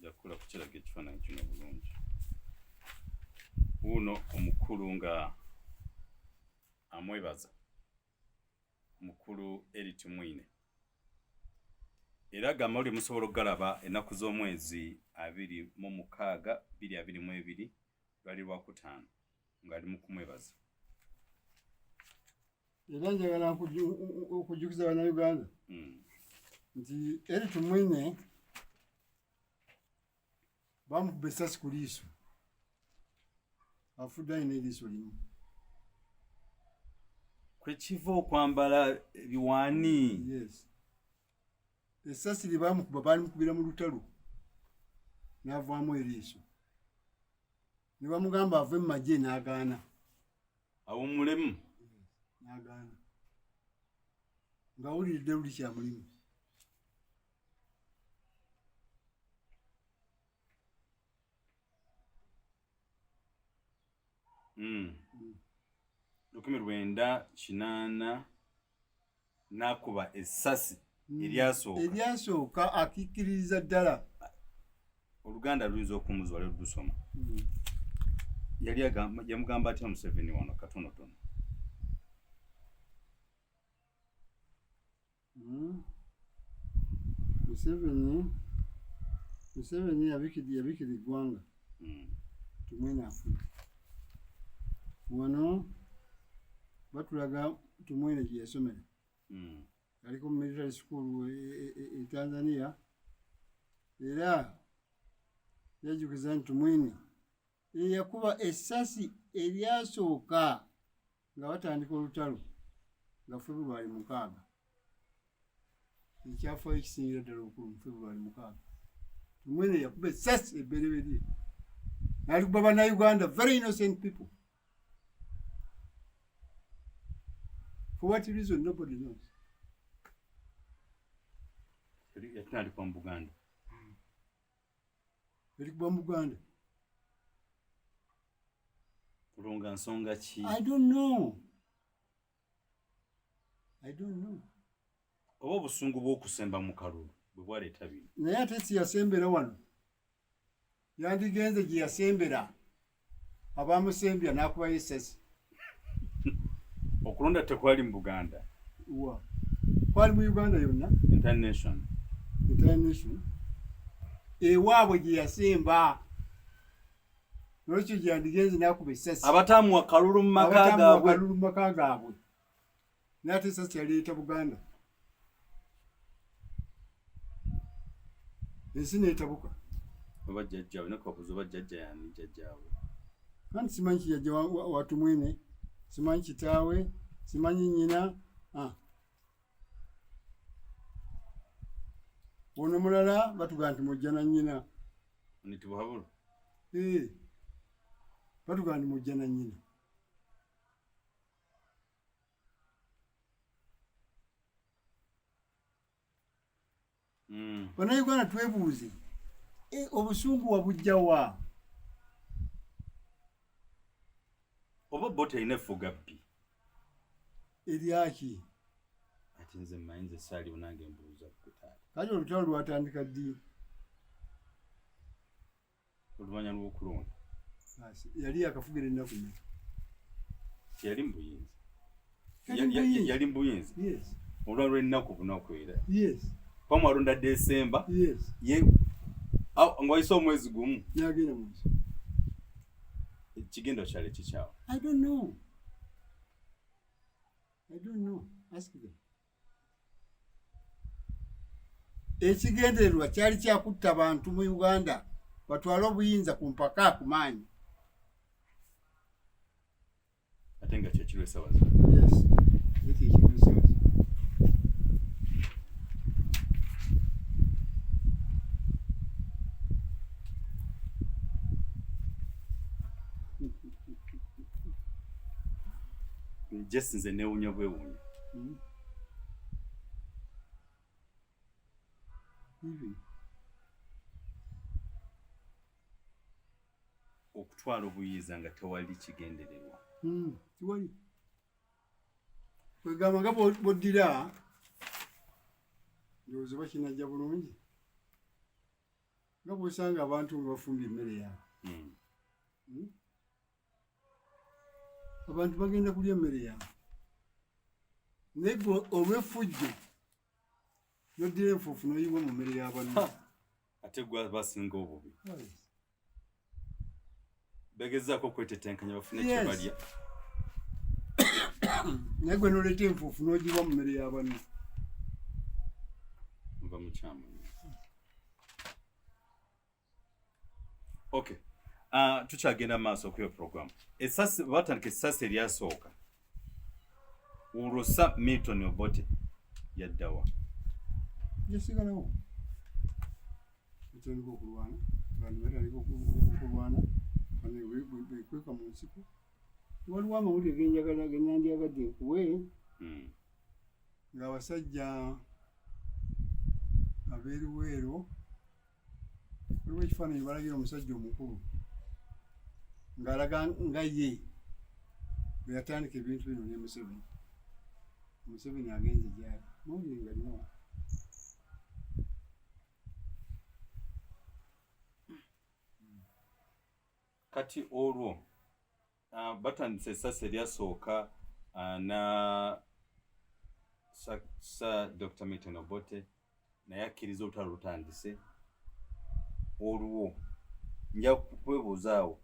Jakula kukiraga ekifaananyi kino bulungi. Wuuno omukulu nga amwebaza mukulu Elly Tumwine era aga amawulire musobola okugalaba ennaku z'omwezi 26 2022 lwali lwakutaano ng'ali mu kumwebaza. Era njagala okujjukiza Bannayuganda nti Elly Tumwine bamukuba essasi ku liiso, afudde alina eriiso limu. Kwekiva okwambala ebiwaani. Yes. Essasi lye bamukuba balimukubira mu lutalo n'avaamu eriiso, ne bamugamba ave mu magye n'agaana, awummulemu n'agaana, ng'awuliridde luli kya mulimu. 1980 n'akuba essasi eryasooka. Eryasooka akikkiririza ddala. Oluganda luyinza okumuzwa lwe lusoma. Yali yamugamba atya Museveni wano katonotono? Museveni yabikira eggwanga. Tumwine afudde. Wano batulaga Tumwine gye yasomera. Aliko mu military school e Tanzania, era yajjukiza nti Tumwine yakuba essasi eryasooka nga batandika olutalo nga February 6. Ekyafaayo ekisingira ddala obukulu mu February 6. Tumwine yakuba essasi ebbereberye n'alikuba Bannayuganda, very innocent people. For what reason nobody knows. Yatandikwa mu Buganda. Erikuba mu Buganda. Kulonga nsonga ki? I don't know. I don't know. Oba obusungu bw'okusemba mu kalulu bwe bwaleeta bino. Naye ate si yasembera wano. Yandigenze gye yasembera. Abamusembya n'akubayo essasi. Okulonda tekwali mu Buganda. Wa. Kwali mu Uganda yonna. International. International. Ewaabwe gye yasemba. Nolwekyo gye yandigenze n'akuba essasi. Abataamuwa kalulu mu maka gaabwe. Kalulu mu maka gaabwe. Naye ate essasi yaleeta Buganda. Ensi n'etabuka. Oba jjajjaawe, nakubabuuza oba jjajja yani jjajjaawe. Anti simanyi kijjajja wa Tumwine, simanyi kitaawe, simanyi nnyina. Ono mulala batugamba nti mujja na nnyina. Ni Tibuhaburwa? Batugamba nti mujja na nnyina. Bannayuganda twebuuze, obusungu wabujja wa? Oba bo terina effuga bbi? Eryaki? Ati nze mmanyi, nze saaliwo nange mbuuza ggwe taata. Kati olutalo lwatandika ddi? Olumanya lw'okulonda. Yali yakafugira ennaku mmeka? Yali mu buyinza. Yali mu buyinza. Yali mu buyinza. Yes. Olwa lw'ennaku bunaku era. Yes. Pamwalonda December. Yes. Ye ng'oyise omwezi gumu. N'agenda mu nsi. Ekigendo kyali kikyawo. I don't know. I don't know. Ask them. Ekigendererwa kyali kya kutta bantu mu Uganda batwale obuyinza ku mpaka ku maanyi. Ate nga kye kiro essaawa zino. Yes. Ekyo ekiro essaawa zino. Just nze newunya bwewunya. Even Okutwala obuyinza nga tewali kigendererwa. Tewali. Kwegamba nga bw'oddira ndowooza oba kinajja bulungi nga bw'osanga abantu nga bafumbye emmere yaabwe. Abantu bagenda kulya emmere yaabwe, naye gwe olw'effujjo n'oddira enfuufu n'oyiwa mu mmere y'abantu. Ate gwe basinga obubi. Begezaako okwetetenkanya bafune kyebalya, naye gwe n'oleeta enfuufu n'ogiwa mu mmere y'abantu. Nva mukyamu. Okay. Tukyagenda maaso okuyo program. Esasi batandika esasi eryasooka. Olwo Sir Milton Obote yaddawa? Yasigalawo. Batandika okulwana, abantu batandika okulwana, bano bekweka mu nsiko. Waliwo amawulire genjagala genandyagadde nkuwe ng'abasajja ab'eruweero, waliwo ekifaananyi balagira omusajja omukulu ng'alaga nga ye bwe yatandika ebintu bino ne Museveni. Museveni agenze gyali mawulire nga nnawa. Kati olwo batandise essasi eryasooka na Sir Dr. Milton Obote naye akkiriza olutalo lutandise. Olwo nja kwebuuza awo,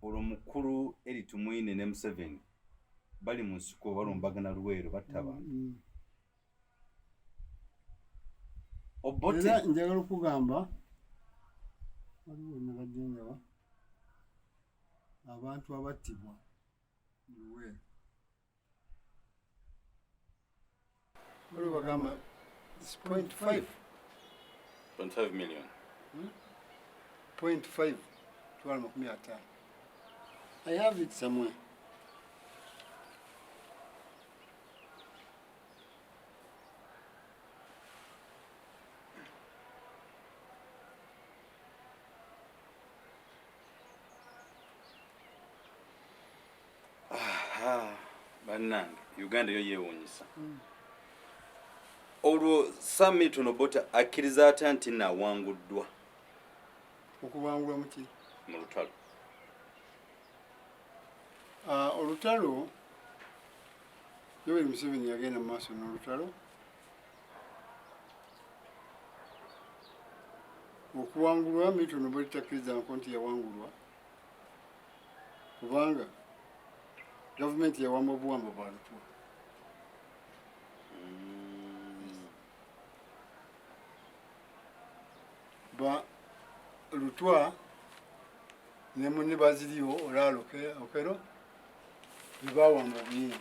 olwo mukulu Elly Tumwine ne Museveni bali mu nsiko balumbagana Luweero, batta abantu. Obote Era njagala okugamba waliwo nabadde ndaba abantu abattibwa mu Luweero. Waliwo bagamba it's point five. 0.5 million. 0.5 50. I have it somewhere. Aha, bannange Uganda yo yeewuunyisa. Olwo Sir Milton Obote akkiriza atya nti naawanguddwa? Okuwangulwa muki? Mu lutalo. Olutalo Yoweri Museveni yagenda mu maaso n'olutalo. Okuwangulwa Milton Obote takkirizangako nti yawangulwa, kubanga gavumenti yawamba obuwamba bwa Lutwa. Ba Lutwa ne munne Baziriyo Olaalo Okello be bawamba obuyinza.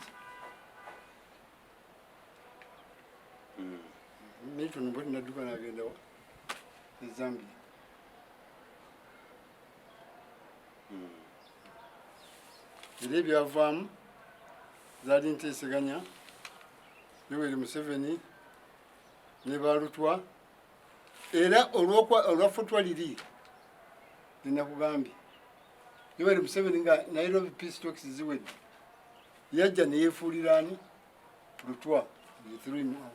Milton Obote nadduka n'agenda wa? E Zambia. Era ebyavaamu zaali nteeseganya Yoweri Museveni ne Balutwa, era olwa futwa liri linakugambye Yoweri Museveni nga Nairobi Peace Talks ziwedde yajja neyefuulira ani Lutwa, they threw him out.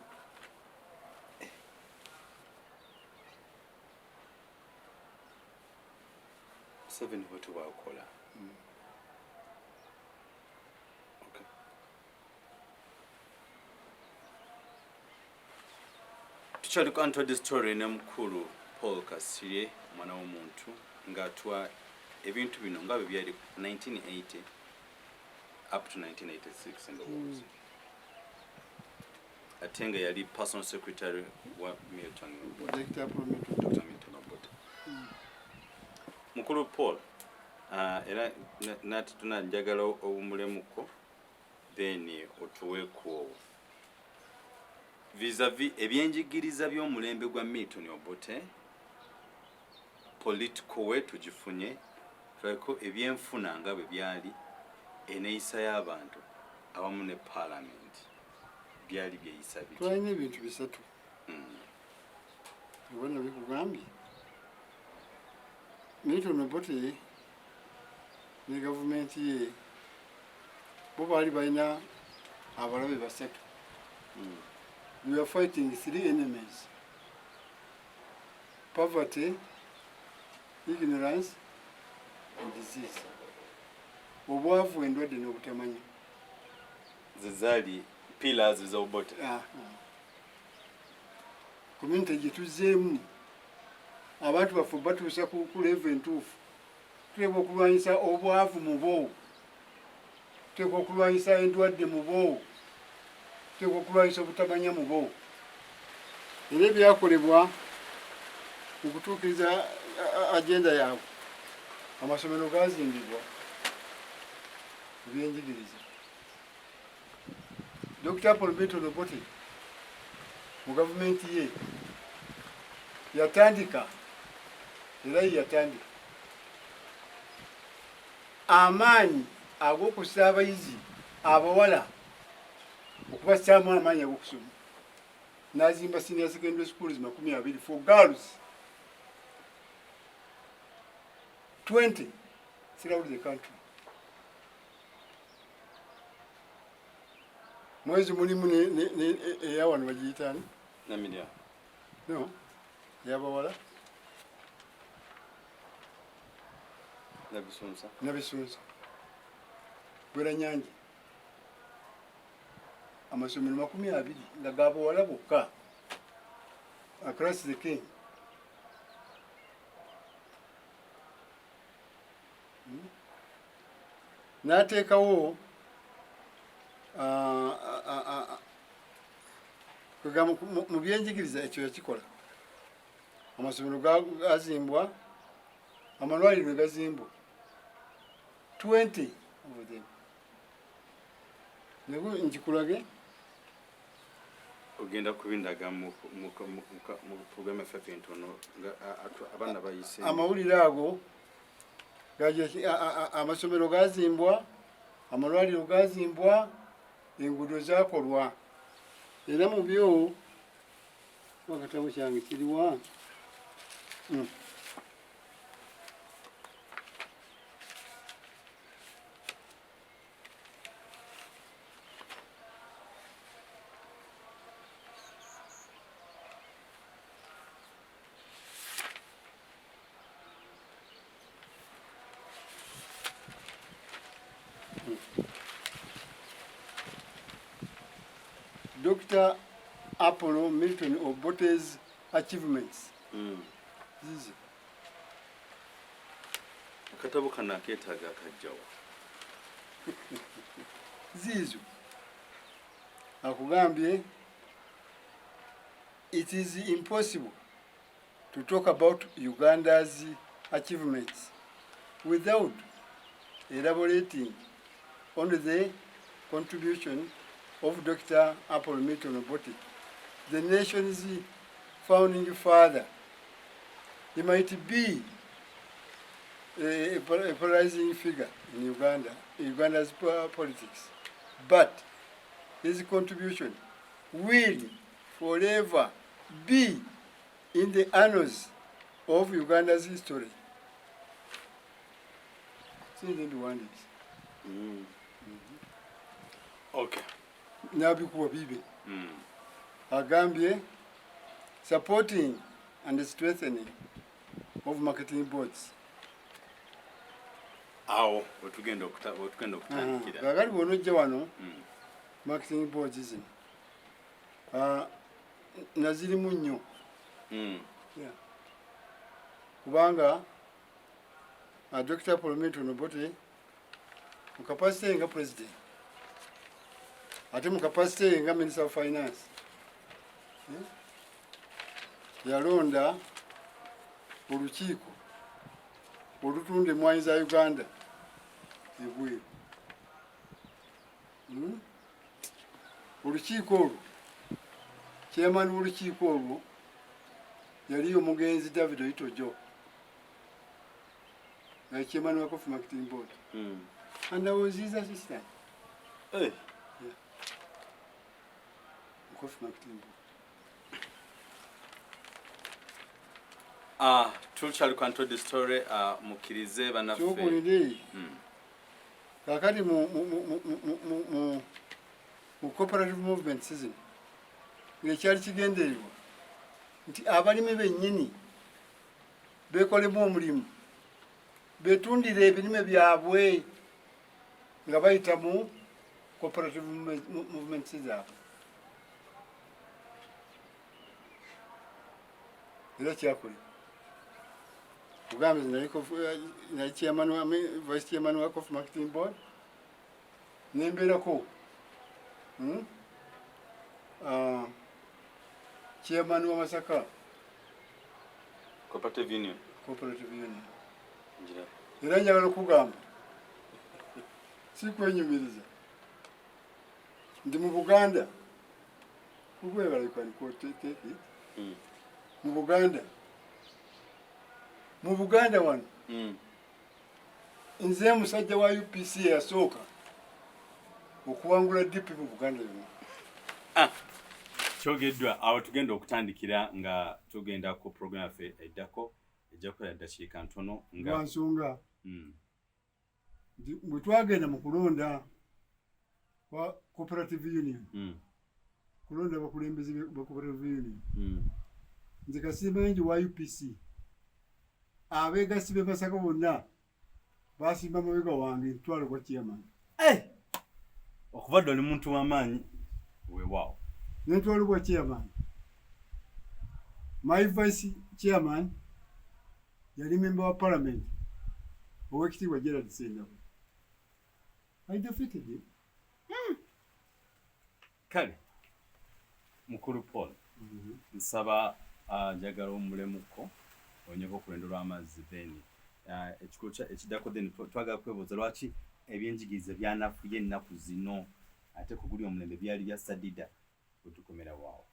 Museveni bwe tubakola. Okay. Tukyali ku Untold Story ne mukulu Paul Kasirye, omwana w'omuntu, ng'atwa ebintu bino nga bwe byali 1980 up to 1986 ndowooza. Ate nga yali personal secretary wa Milton Obote. Dr. Paul Milton. Dr. Milton Obote. Mukulu Paul, era nati tuna njagala owumulemuko then otuweeko vis-a-vis ebyenjigiriza by'omulembe gwa Milton Obote, political we tugifunye, tulabeko ebyenfuna nga bwe byali, eneeyisa y'abantu. awamu ne paalamenti byali byeyisa bitya? Twalina ebintu bisatu oba nabikugambye. Milton Obote ne gavumenti ye bo baali balina abalabe basatu. We are fighting three enemies: poverty, ignorance and disease. Obwavu, endwadde n'obutamanya. Ze zaali pillars za Obote. Ah, ah. Community gye tuzzeemu abantu baffe batuusa ku level entuufu, tuteekwa okulwanyisa obwavu mu bo, tuteekwa okulwanyisa endwadde mu bo, tuteekwa okulwanyisa obutamanya mu bo. Era ebyakolebwa mu kutuukiriza agenda yaabwe, amasomero gazimbibwa, ebyenjigiriza. Dr. Apollo Milton Obote mu gavumenti ye yatandika, era ye yatandika amaanyi ag'okussa abayizi abawala, okubassaamu amaanyi ag'okusoma, n'azimba senior secondary schools 20 for girls, 20 throughout the country. Mwezi mulimu eyawano bagiyitaani? Namibia. No, eyabawala. Nabisunsa. Nabisunsa, Bweranyange, amasomero 20 nga gabawala bokka across the king. N'ateekawo kwegamba mu byenjigiriza ekyo yakikola. Amasomero gazimbwa, amalwaliro ne gazimbwa, 20 of them. Naye nkikulage. Ogenda kubindaga mu programu yaffe entono nga abaana bayise. Amawulire ago amasomero gazimbwa, amalwaliro gazimbwa, enguudo zakolwa. Era mu byo akatabo kyange kiriwa? Dr. Apollo Milton Obote's achievements. Zizi. Akatabo kano akeetaaga akajjawa? Ziizo. Akugambye, it is impossible to talk about Uganda's achievements without elaborating on the contribution of Dr. Apollo Milton Obote, the nation's founding father. He might be a polarizing figure in Uganda's politics, but his contribution will forever be in the annals of Uganda's history. Sinze mbiwandiise. Okay. Nabikuba bibe. Agambye supporting and strengthening of marketing boards. Awo wetugenda okutandikira. Kakati bw'onojja wano, marketing boards zino, ah, nazirimu nnyo. Yeah. Kubanga Dr. Paul Milton Obote mu capacity ye nga president, ate mu capacity ye nga minister of finance, yalonda olukiiko olutunda emwanyi za Uganda ebweru. Olukiiko olwo, chairman w'olukiiko olwo yali omugenzi David Oyite Ojok, nga chairman wa Coffee Marketing Board, and I was his assistant. Hey. Coffee Marketing Board. Ah, tukyali ku Untold Story, mukkirize bannaffe. Kyokulinde. Kakati mu cooperative movement season ng'ekyali kigendererwa nti abalimi bennyini beekolemu omulimu, betundire ebirime byabwe nga bayita mu cooperative movements zaabwe. Era kyakolebwa. Kugambe nali chairman wa, vice chairman wa Coffee Marketing Board, nembeerako Chairman wa Masaka Cooperative Union. Cooperative Union. Ngira. Era njagala okugamba, si kwenyumiriza, ndi mu Buganda kukwebala, you can quote, take it. Mu Buganda wano, nze musajja wa UPC eyasooka okuwangula DP mu Buganda yonna. Ah, kyogeddwa. Awo tugenda okutandikira nga tugenda ku program yaffe eddako, ejja kukola ddakiika ntono nga Lwa nsonga nti bwe twagenda mu kulonda kwa cooperative union, kulonda abakulembeze ba cooperative union, nze Kasimba wa UPC, abeegasi b'e Masaka bonna basimba mabega wange ntwale kwa chairman. Eh! Okuva dda oli muntu w'amaanyi, weewaawo. Nentwala bwa chairman. My vice chairman yali member wa parliament, Owekitiibwa Gerald Sendabo. I defeated him. Kale mukulu Paul, nsaba njagala omulemuko onyeko okulendo lw'amazzi, then ekikulu ekiddako, then twagala kwebuuza lwaki ebyenjigiriza byanafuye ennaku zino, ate ku guli omulembe byali bya sadida. Wetukomera waawo.